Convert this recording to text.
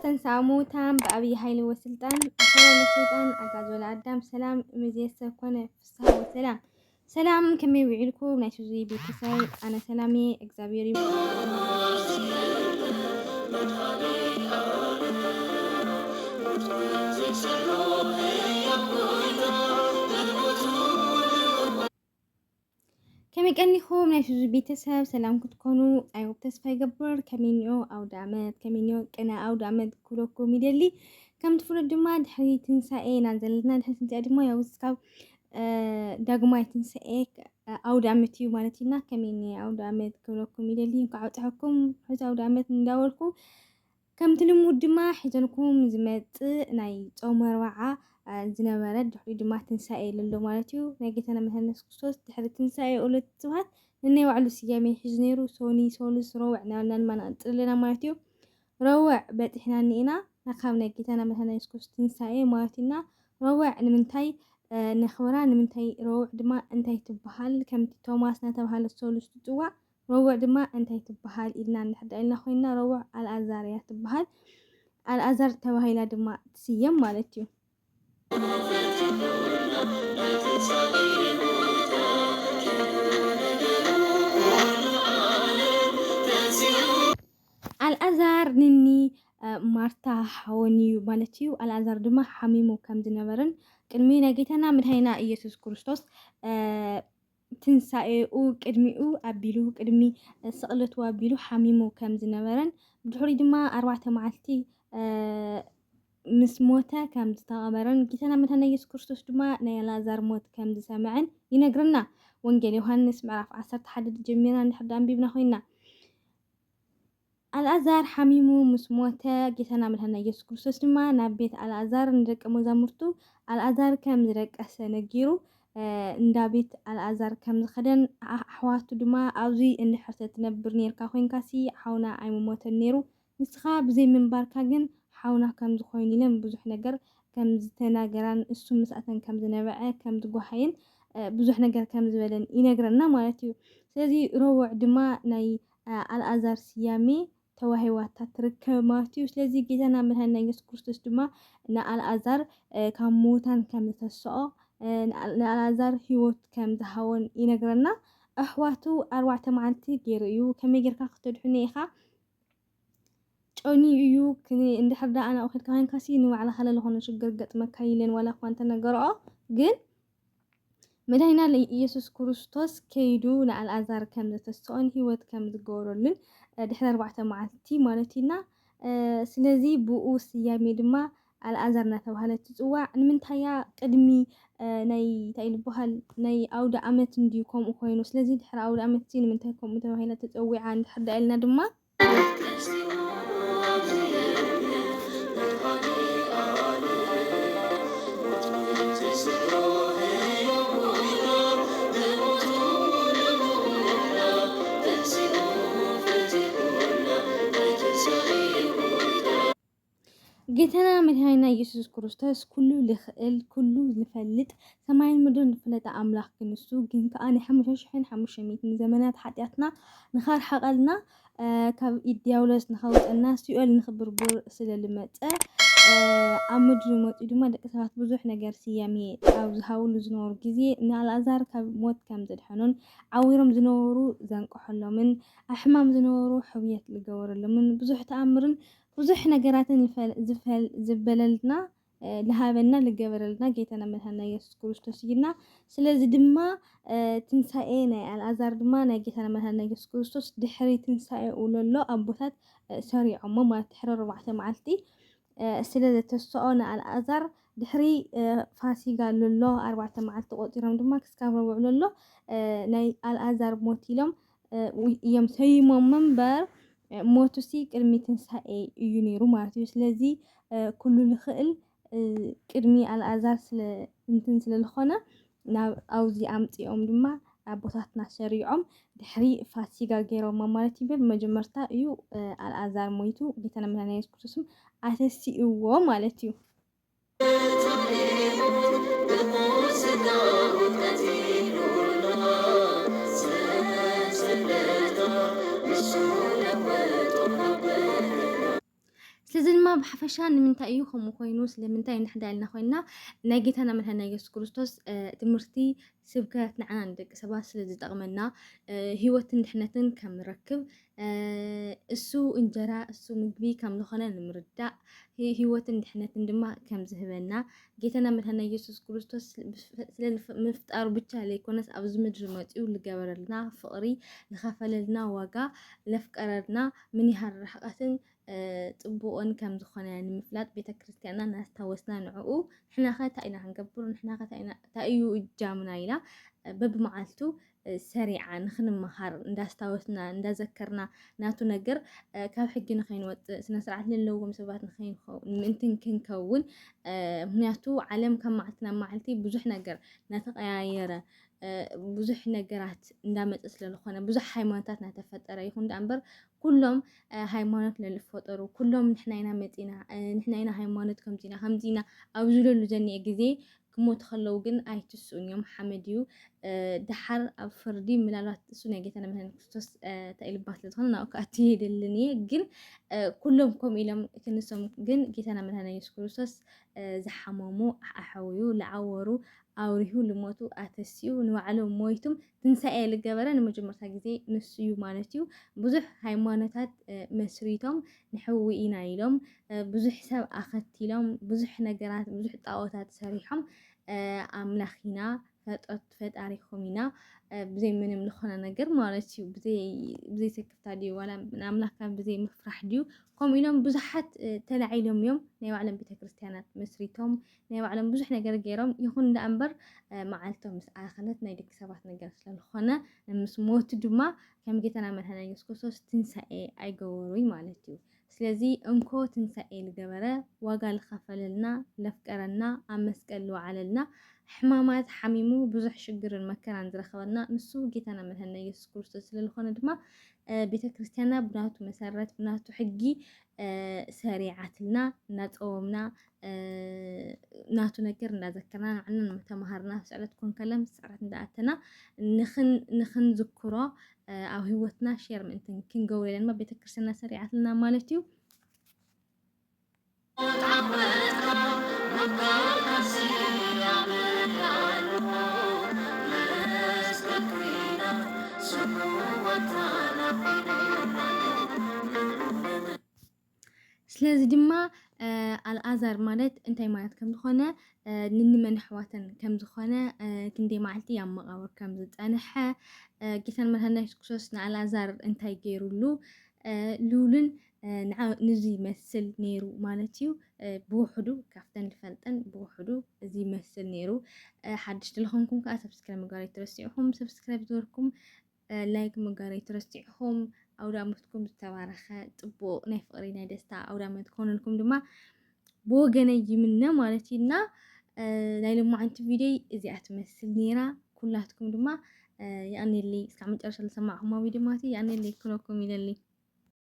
ተንሥአ እሙታን ብአብይ ኃይል ወስልጣን፣ አሰሮ ለሰይጣን አግዓዞ ለአዳም፣ ሰላም እምይእዜሰ ኮነ ፍስሐ ወሰላም። ሰላም፣ ከመይ ውዒልኩም ናይ ሱዚ ቤተሰብ? ኣነ ሰላም እየ፣ እግዚኣብሔር ይመስገን። ከመይ ቀኒኹም ናይ ሱዚ ቤተሰብ? ሰላም ክትኮኑ ኣይወብ ተስፋ ይገብር። ከመይ እኒኦ ኣውደ ዓመት? ከመይ እኒኦ ቅነ ኣውደ ዓመት ክብለኩም ይደሊ። ከም ትፍለጡ ድማ ድሕሪ ትንሳኤ ኢና ዘለና። ድሕሪ ትንሳኤ ድማ ያው እስካብ፣ እ፣ ዳግማይ ትንሳኤ፣ እ፣ ኣውደ ዓመት እዩ ማለት ኢና። ከመይ እኒኦ ኣውደ ዓመት ክብለኩም ይደሊ። እንኳዕ ኣብፀሐኩም ሕዚ ኣውደ ዓመት እንዳበልኩ፣ ከምቲ ልሙድ ድማ ሒዘልኩም ዝመጽእ ናይ ጾመ ኣርብዓ፣ እ፣ ዝነበረ፣ ድሕሪኡ ድማ ትንሳኤ ኣሎ ማለት እዩ። ናይ ጌታና መድሓኒና የሱስ ክርስቶስ ድሕሪ ትንሳኤ ዕለት ስብሐት ነናይ ባዕሉ ስያሜ ሒዙ ነይሩ። ሶኒ፣ ሶሉስ፣ ረቡዕ እናበልና ድማ ንቕጽል ኣለና ማለት እዩ። ረቡዕ በጺሕና እኒኤና፣ ናብ ናይ ጌታና መድሓኒና የሱስ ክርስቶስ ትንሳኤ ማለት ኢና። ረቡዕ ንምንታይ፣ እ፣ ነኽብራ? ንምንታይ ረቡዕ ድማ እንታይ ትበሃል? ከምቲ ቶማስ እናተባህለት ሶሉስ ትጽዋዕ፣ ረቡዕ ድማ እንታይ ትበሃል ኢልና እንድሕር ደኣ ኢልና ኮይንና፣ ረቡዕ ኣልኣዛር እያ ትበሃል። ኣልኣዛር ተባሂላ ድማ ትስየም ማለት እዩ። ኣልኣዛር ንኒ፣ እ፣ ማርታ ሓወን እዩ ማለት እዩ። ኣልኣዛር ድማ ሓሚሙ ከም ዝነበረን ቅድሚ ናይ ጌታና መድሓኒና ኢየሱስ ክርስቶስ፣ እ፣ ትንሳኤኡ ቅድሚኡ ኣቢሉ፣ ቅድሚ ስቕለቱ ኣቢሉ ሓሚሙ ከም ዝነበረን፣ ብድሕሪኡ ድማ ኣርባዕተ መዓልቲ፣ እ፣ ምስ ሞተ ከም ዝተቐበረን፣ ጌታና መድሓኒና ኢየሱስ ክርስቶስ ድማ ናይ ኣልኣዛር ሞት ከም ዝሰምዐን ይነግረና። ወንጌል ዮሃንስ ምዕራፍ ዓሰርተ ሓደ ጀሚርና እንድሕር ደኣ ኣንቢብና ኮይንና። ኣልኣዛር ሓሚሙ ምስ ሞተ፣ ጌታና መድሓኒና ኢየሱስ ክርስቶስ ድማ ናብ ቤት ኣልኣዛር ንደቀ መዛሙርቱ ኣልኣዛር ከም ዝደቀሰ ነጊሩ፣ እ፣ እንዳ ቤት ኣልኣዛር ከም ዝኸደን፣ ኣሕ-፣ ኣሕዋቱ ድማ ኣብዚ እንድሕር ተትነብር ኔርካ ኮይንካሲ ሓውና ኣይምሞተን ኔሩ፣ ንስኻ ብዘይ ምንባርካ ግን ሓውና ከም ዝኾይኑ ኢለን ብዙሕ ነገር ከም ዝተናገራን እሱ ምስኣተን ከም ዝነበዐ ከም ዝጓሃየን፣ እ፣ ብዙሕ ነገር ከም ዝበለን ይነግረና ማለት እዩ። ስለዚ ረቡዕ ድማ ናይ፣ እ፣ ኣልኣዛር ስያሜ ተዋሂባታ ትርከብ ማለት እዩ። ስለዚ ጌታና መድሓኒና ኢየሱስ ክርስቶስ ድማ ንኣልኣዛር፣ እ፣ ካብ ምዉታን ከም ዝተስኦ፣ እ፣ ንኣል-፣ ንኣልኣዛር ህይወት ከም ዝሃቦን ይነግረና። ኣሕዋቱ ኣርባዕተ መዓልቲ ገይሩ እዩ። ከመይ ጌርካ ክተድሕኖ ኢኻ? ጨንዩ እዩ። ክን-፣ እንድሕር ደኣ ናብኡ ከድካ ኮይንካሲ ንባዕልኻ ለለኾነ ሽግር ገጥመካ ኢለን ዋላ እኳ እንተነገርኦ፣ ግን መድሓኒና ኢየሱስ ክርስቶስ ከይዱ ንኣልኣዛር ከም ዘተስኦን ህይወት ከም ዝገበረሉን፣ እ፣ ድሕሪ ኣርባዕተ መዓልቲ ማለት ኢና። እ፣ ስለዚ ብኡ ስያሜ ድማ ኣልኣዛር እናተባህለት ትጽዋዕ። ንምንታይ እያ? ቅድሚ፣ እ፣ ናይ፣ እንታይ ዝበሃል፣ ናይ ኣውደ ኣመት እንድዩ ከምኡ ኮይኑ። ስለዚ ድሕሪ ኣውደ ኣመት እዚ ንምንታይ ከምኡ ተባሂላ ተጸዊዓ እንድሕር ደኣ ኢልና ድማ፣ ጌታና መድሓኒና ኢየሱስ ክርስቶስ ኩሉ ልኽእል፣ ኩሉ ልፈልጥ፣ ሰማይን ምድርን ዝፈለጠ ኣምላኽ ክንሱ፣ ግን ከኣ ናይ ሓሙሽተ ሽሕን ሓሙሽተ ሚእትን ዘመናት ሓጢኣትና ንኸርሕቐልና፣ እ፣ ካብ ኢድ ዲያብሎስ ንኸውፀና፣ ሲኦል ንኽብርብር ስለ ልመፀ፣ እ፣ ኣብ ምድሪ መፂኡ ድማ ደቂ ሰባት ብዙሕ ነገር ስያሜ ኣብ ዝሃብሉ ዝነበሩ ግዜ፣ ንኣልኣዛር ካብ ሞት ከም ዘድሐኖን፣ ዓዊሮም ዝነበሩ ዘንቀሐሎምን፣ ኣብ ሕማም ዝነበሩ ሕውየት ዝገበረሎምን፣ ብዙሕ ተኣምርን ብዙሕ ነገራትን ዝፈል-፣ ዝፈል-፣ ዝበለልና፣ እ፣ ልሃበና ልገበረልና ጌታና መድሓኒና ኢየሱስ ክርስቶስ እዩና። ስለዚ ድማ፣ እ፣ ትንሳኤ ናይ ኣልኣዛር ድማ ናይ ጌታና መድሓኒና ኢየሱስ ክርስቶስ ድሕሪ ትንሳኤኡ ለሎ ኣቦታት፣ እ፣ ሰሪዖሞ ማለት ድሕሪ ኣርባዕተ መዓልቲ፣ እ፣ ስለ ዘተስኦ ንኣልኣዛር ድሕሪ፣ እ፣ ፋሲጋ ለሎ ኣርባዕተ መዓልቲ ቆጺሮም ድማ ክስካብ ረቡዕ ለሎ፣ እ፣ ናይ ኣልኣዛር ሞት ኢሎም፣ እ፣ ው-፣ እዮም ሰይሞሞ እምበር፣ እ፣ ሞቱሲ ቅድሚ ትንሳኤ እዩ ነይሩ ማለት እዩ። ስለዚ፣ እ፣ ኩሉ ልኽእል፣ እ፣ ቅድሚ ኣልኣዛር ስለ፣ እንትን ስለ ዝኾነ ናብ ኣብዚ ኣምጺኦም ድማ ኣቦታትና ሰሪዖም ድሕሪ ፋሲጋ ገይሮሞ ማለት እዩ። መጀመርታ እዩ፣ እ፣ ኣልኣዛር ሞይቱ፣ ጌታና መድሓኒና የሱስ ክርስቶስም ኣተሲእዎ ማለት እዩ። ስለዚ ድማ ብሓፈሻ ንምንታይ እዩ ከምኡ ኮይኑ፣ ስለምንታይ ንሕዳ ኢልና ኮይና፣ ናይ ጌታና መድሓኒና ኢየሱስ ክርስቶስ ትምህርቲ፣ ስብከት ንዓና ንደቂ ሰባት ስለ ዝጠቕመና፣ ህይወትን ድሕነትን ከም ንረክብ፣ እሱ እንጀራ እሱ ምግቢ ከም ዝኾነ ንምርዳእ፣ ህይወትን ድሕነትን ድማ ከም ዝህበና፣ ጌታና መድሓኒና ኢየሱስ ክርስቶስ ስለ ምፍጣሩ ብቻ ዘይኮነስ ኣብዚ ምድሪ መፂኡ ዝገበረልና ፍቕሪ፣ ዝኸፈለልና ዋጋ፣ ለፍቀረልና ምን ያህል ርሕቀትን ፅቡቕን ከም ዝኾነ ንምፍላጥ ቤተ ክርስቲያንና እናስታወስና ንዕኡ ንሕናኸ እንታይ ኢና ክንገብር ንሕናኸ እንታይ እዩ እጃምና ኢላ በብመዓልቱ ሰሪዓ ንክንመሃር እንዳስታወስና እንዳዘከርና ናቱ ነገር ካብ ሕጊ ንኸይንወፅእ ስነ ስርዓት ለለዎም ሰባት ምእንትን ክንከውን ምክንያቱ ዓለም ካብ መዓልቲ ናብ መዓልቲ ብዙሕ ነገር እናተቀያየረ ብዙሕ ነገራት እንዳመፀ ስለዝኾነ ብዙሕ ሃይማኖታት እናተፈጠረ ይኹን ደኣ እምበር ኩሎም ሃይማኖት ለልፈጠሩ ኩሎም ንሕና ኢና መፂና ንሕና ኢና ሃይማኖት ከምዚና ከምዚና ኣብ ዝለሉ ዘኒኤ ግዜ ክሞቱ ከለዉ ግን ኣይትስኡን እዮም ሓመድ እዩ ደሓር ኣብ ፍርዲ ምናልባት እሱ ናይ ጌታና መድሓኒና ክርስቶስ ተኢልባ ስለዝኾነ ናብኡ ክኣቱ የደልን እየ ግን ኩሎም ከምኡ ኢሎም ክንሶም ግን ጌታና መድሓኒና የሱስ ክርስቶስ ዝሓመሙ ኣሕውዩ ዝዓወሩ ኣውሪሁ ልሞቱ ኣተሲኡ ንባዕሉ ሞይቱም ትንሳኤ ልገበረ ንመጀመርታ ግዜ ንሱ እዩ ማለት እዩ ብዙሕ ሃይማኖታት መስሪቶም ንሕዊ ኢና ኢሎም ብዙሕ ሰብ ኣኸቲሎም ብዙሕ ነገራት ብዙሕ ጣዖታት ሰሪሖም ኣምላኽ ኢና ፈጠት ፈጣሪኹም ኢና ብዘይ ምንም ዝኾነ ነገር ማለት እዩ ብዘይ ስክፍታ ድዩ ዋላ ንኣምላኽካ ብዘይ ምፍራሕ ድዩ ከምኡ ኢሎም ብዙሓት ተላዒሎም እዮም ናይ ባዕሎም ቤተክርስትያናት መስሪቶም ናይ ባዕሎም ብዙሕ ነገር ገይሮም ይኹን ደኣ እምበር መዓልቶም ምስ ኣኸለት ናይ ደቂ ሰባት ነገር ስለዝኾነ ምስ ሞቱ ድማ ከም ጌታና መድሓኒና የሱስ ክርስቶስ ትንሳኤ ኣይገበሩይ ማለት እዩ ስለዚ እንኮ ትንሳኤ ልገበረ ዋጋ ልኸፈለልና ለፍቀረና ኣብ መስቀል ልወዓለልና ሕማማት ሓሚሙ ብዙሕ ሽግርን መከራን ዝረኸበና ንሱ ጌታና መድሓኒና የሱስ ክርስቶስ ስለዝኾነ ድማ ቤተ ክርስቲያንና ብናቱ መሰረት ብናቱ ሕጊ ሰሪዓትልና እናፀወምና ናቱ ነገር እናዘከርና ንዓና ተማሃርና ስዕረት ኮን ከለ ስዕረት እንዳኣተና ንክንዝክሮ ኣብ ህይወትና ሸር ምእንትን ክንገብሮ ኢለና ቤተክርስትያንና ሰሪዓትልና ማለት እዩ ስለዚ ድማ ኣልኣዛር ማለት እንታይ ማለት ከም ዝኾነ ንንመን ኣሕዋተን ከም ዝኾነ ክንደይ መዓልቲ ኣብ መቓብር ከም ዝፀንሐ ጌታን መድሓኒና የሱስ ክርስቶስ ንኣልኣዛር እንታይ ገይሩሉ ልውልን ንዚ ይመስል ነይሩ ማለት እዩ ብውሕዱ ካብተን ዝፈልጠን ብውሕዱ እዚ ይመስል ነይሩ ሓድሽ ስለኾንኩም ከዓ ሰብስክራይብ ምግባር ኣይትረስዑኹም ሰብስክራይብ ዝገበርኩም ላይክ ምግባር ኣይትረስዑኹም ኣውዳመትኩም ዝተባረኸ ፅቡቕ ናይ ፍቕሪ ናይ ደስታ ኣውዳመት ክኾነልኩም ድማ ብወገነይ ይምነ ማለት እዩ እና ናይ ልማዓንቲ ቪድዮይ እዚኣ ትመስል ነይራ ኩላትኩም ድማ የቐኔለይ እስካብ መጨረሻ ዝሰማዕኹማ ቪድዮ ማለት እዩ የቐኔለይ ክብለኩም ኢለለይ